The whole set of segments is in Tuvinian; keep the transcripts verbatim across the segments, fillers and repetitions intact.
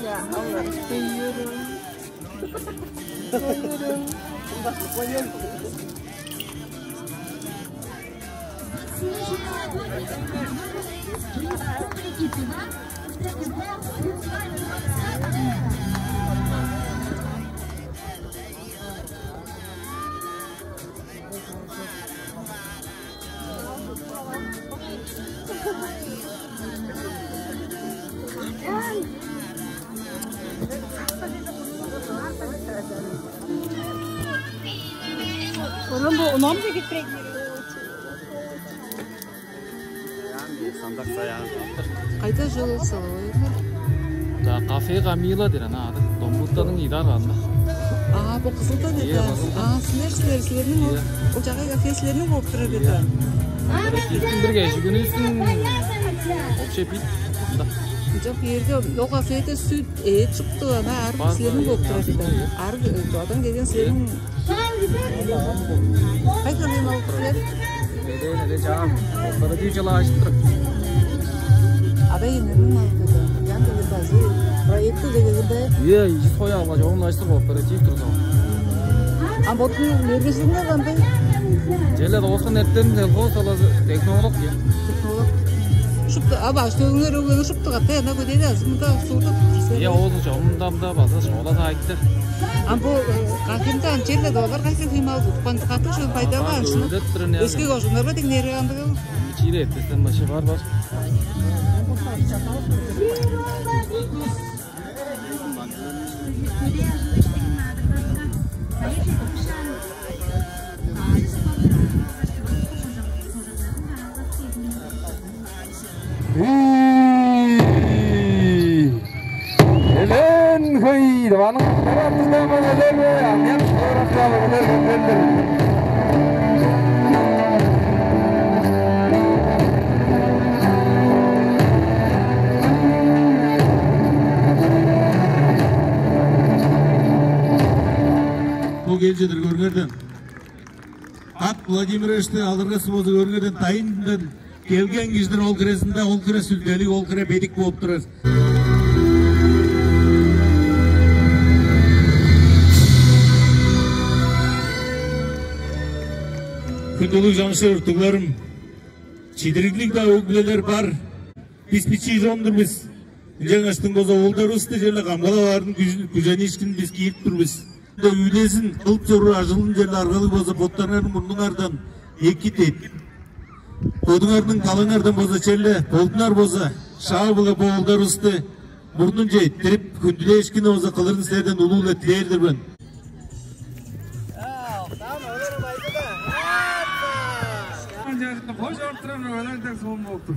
Ya, Allah, seviyorum. Oğlum, bu unam da getirek. Кайда чогул салып ойнар? Да, кафе Камила дээр ана ады. Домбуттаның идаар анда. А, бо Кызылда деди. Ийе, Кызылда. А, силер, силер, силерниң ол, ийе, ол чагай кафе силерниң болуп турар деди. Ийе. Бир кижиниң бир кежигүнүстүң вообще бит. Ында. Жок, бу жерде ол кафеде сүт, эът шупту ана ар силерниң болуп турар деди. Ар, э, одан келген силерниң. Кайсы кылдыр алып турар? Эле, эле чаан. Бара дүү чыла ажып тур. Ада енерин алып турар. Ян деле базы проекты делегенде. Е, ижис кой алгаш, оон ажып тур кооператив турза. А боттуң мергежилинге кандай? Желе доостан эртен колхоз салазы технолог я. Технолог. Шупту, а баш төгүңер өглеңер шупту каттай ана көдеди азы мында сурдук. Е, ол чомунда мында база школа айтты. А бу кайхында анчерле доллар кайхы хыймал кандыгаты шо пайдага алышына. Өскек ожуннарга деңнери андыгы. Чире эптестен башы бар бар. Элээн хөй дываның артында элер бе, аныяк ырактап элер көңгелдир. Бо кел чыдыр көрүңерден. Ат Владимировичти алыргасы болза көрүңерден дайындан келген кижидир ол хирезинде, ол хире сүлделиг, ол хире бедик болуп турар. Хүндүлүг чаңчыр уругларым, чидириглиг-даа өг-бүлелер бар. Бис бичии чон-дур бис. Ынчангаштың болза оолдарывысты черле камгалап аарын күж-, күжениишкин бис киирип тур бис. Ында үүлезин, кылып чоруур ажылын черле аргалыг болза боттарыңарның мурнуңардан эки тет. Бодуңарның талаңардан болза черле, болдунар болза, шаа-биле бо оолдарывысты мурнунче эрттирип, хүндүлээшкинни болза кылырын силерден улуу-биле дилээр-дир мен. Кой чоруп турар өлерден соон болуп тур.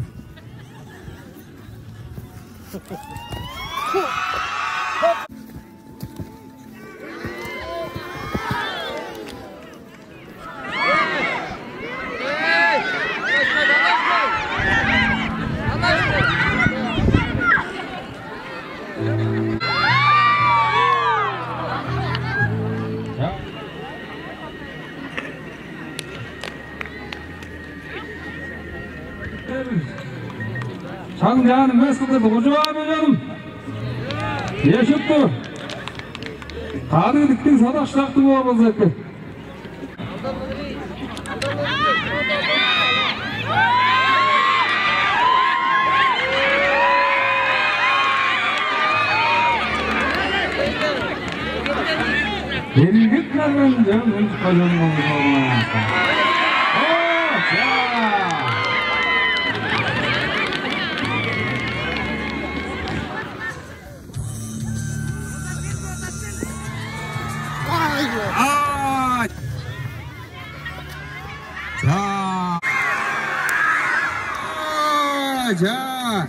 Шаң чаан эмес кылдыр дугуржуп аар божадым. Эшип тур. Кадыг диктиң садак шыдактыг боор болза эки. Эргит нарган жан үнчү кожон болду. О, чаа! Ай! Чаа! Чаа!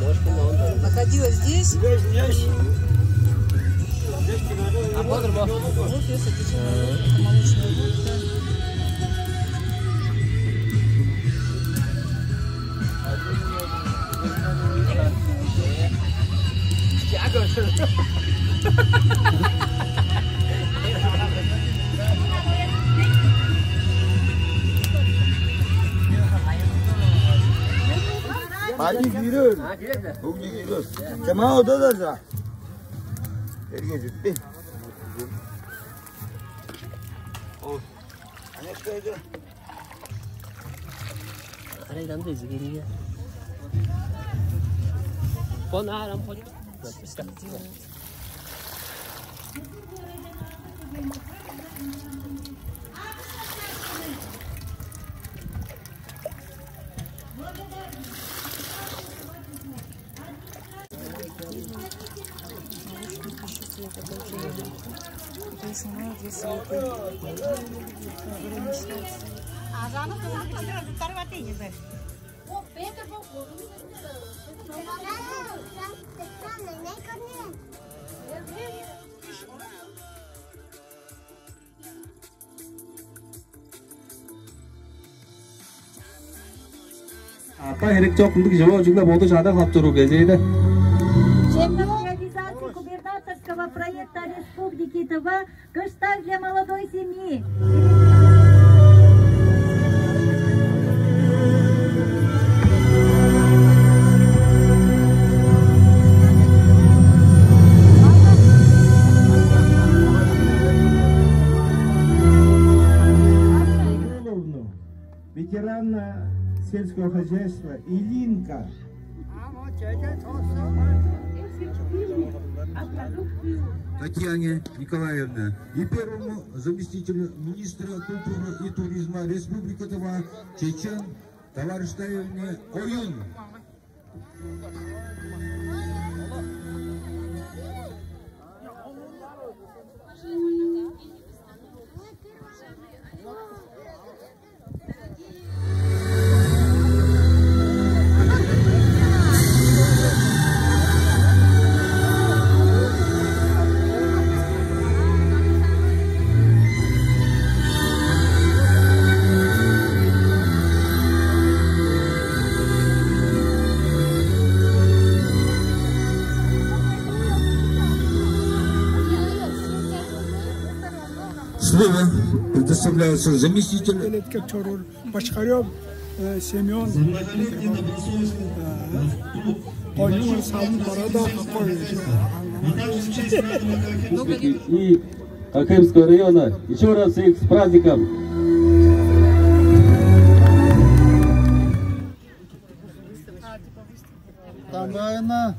Ходила здесь. А вот содержимое молочного продукта. Али, киирер. Бүгү киирер. Чамаа ода-даа за. Эрге жетпей. Ол. Анекте. Арайдан да үзүгенге. Бон арам хо. Ата херек чок ындыг чыва ужугла боду шада хап туру кезээде. Чемпион реализации губернаторского проекта Республики Тыва «Кыштаг для молодой семьи». Ветерана сельского хозяйства Илинка. Татьяне Николаевне и первому заместителю министра культуры и туризма Республики Тыва Чечен Товарищтаевне Оюн. Слово предоставляется заместитель. Белетке чоруур Бочкарёв, э, Семён, э, Конюн салып барада какой. И Кокемского района. Ещё раз всех с праздником! Дамбаайына,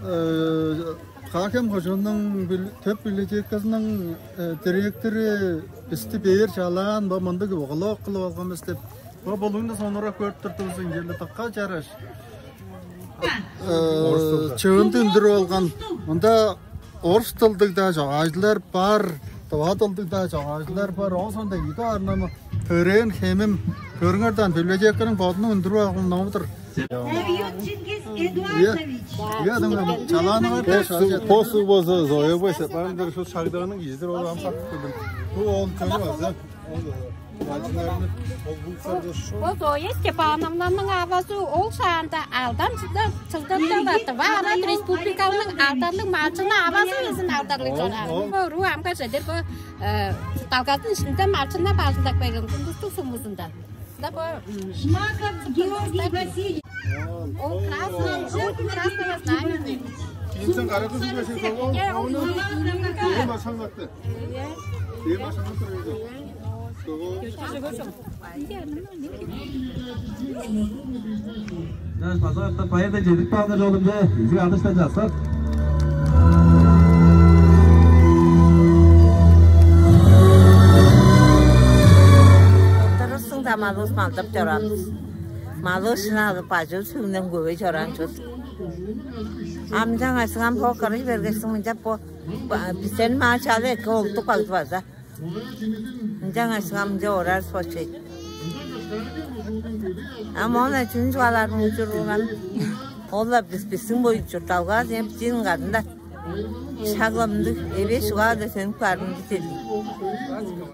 э, Каа-Хем кожууннуң бил-, төп библиотеказының, э, директору бисти бээр чалаан, бо мындыг уголок кылып алган бис деп. Бо булуңну сонуургап көрүп турдувус, ынчалдыр дыка чараш. Э, чыынды үндүрүп алган. Мында орус дылдыг-даа чогаалчылар бар, тыва дылдыг-даа чогаалчылар бар. Ооң соонда ийи дугаар ному төрээн хемим, көрүңер даан, библиотеканың бодунуң үндүрүп алган ному-дур. Давид Чингис Эдуардович. Ийе, ийе, чалааныңар. Бо суг болза Зоя бай сепарындыр, шу шагдааның кижи-дир, ол ам сактып келдим. Бо ол чөне база. Ол Бо Зоя Степановнаның авазы, ол шаанда алдан чылда, чылдырда Тыва Арат Республикалының алдарлыг малчыны авазы безин алдарлыг чораан. Бо уруу амга чедир бо, э, далгазын иштинде малчыннар бажындап келген Кундустуг сумузундан. Да бо, м, Шмаков Георгий Васильевич. Ол красный, ол красное знамя. Кимсен карадысың бе сен? Э, ол Ким ашаңлатты? Ким ашаңлатты? Чаш, пожалуйста, поэзия чедип каалыңар, чогумче, изиг адыштан часкап. Турусуң да малывыс малдап чораан бис. Малы ышын алып, бажы-сүмден көбей чораан чүве. Ам ынчангаш ам бо кырый бергештиң, мынча бо, ба-, бистен маа чалы эки олдук калды база. Ынчангаш ам ынча орар спочей. А моон чүн чугаалаарын ужур улам. Ол-ла бис бистиң бо чуртталгавыс эм чиин кадында шагламдыг эвес чугаада сөнүп каарымды чедип.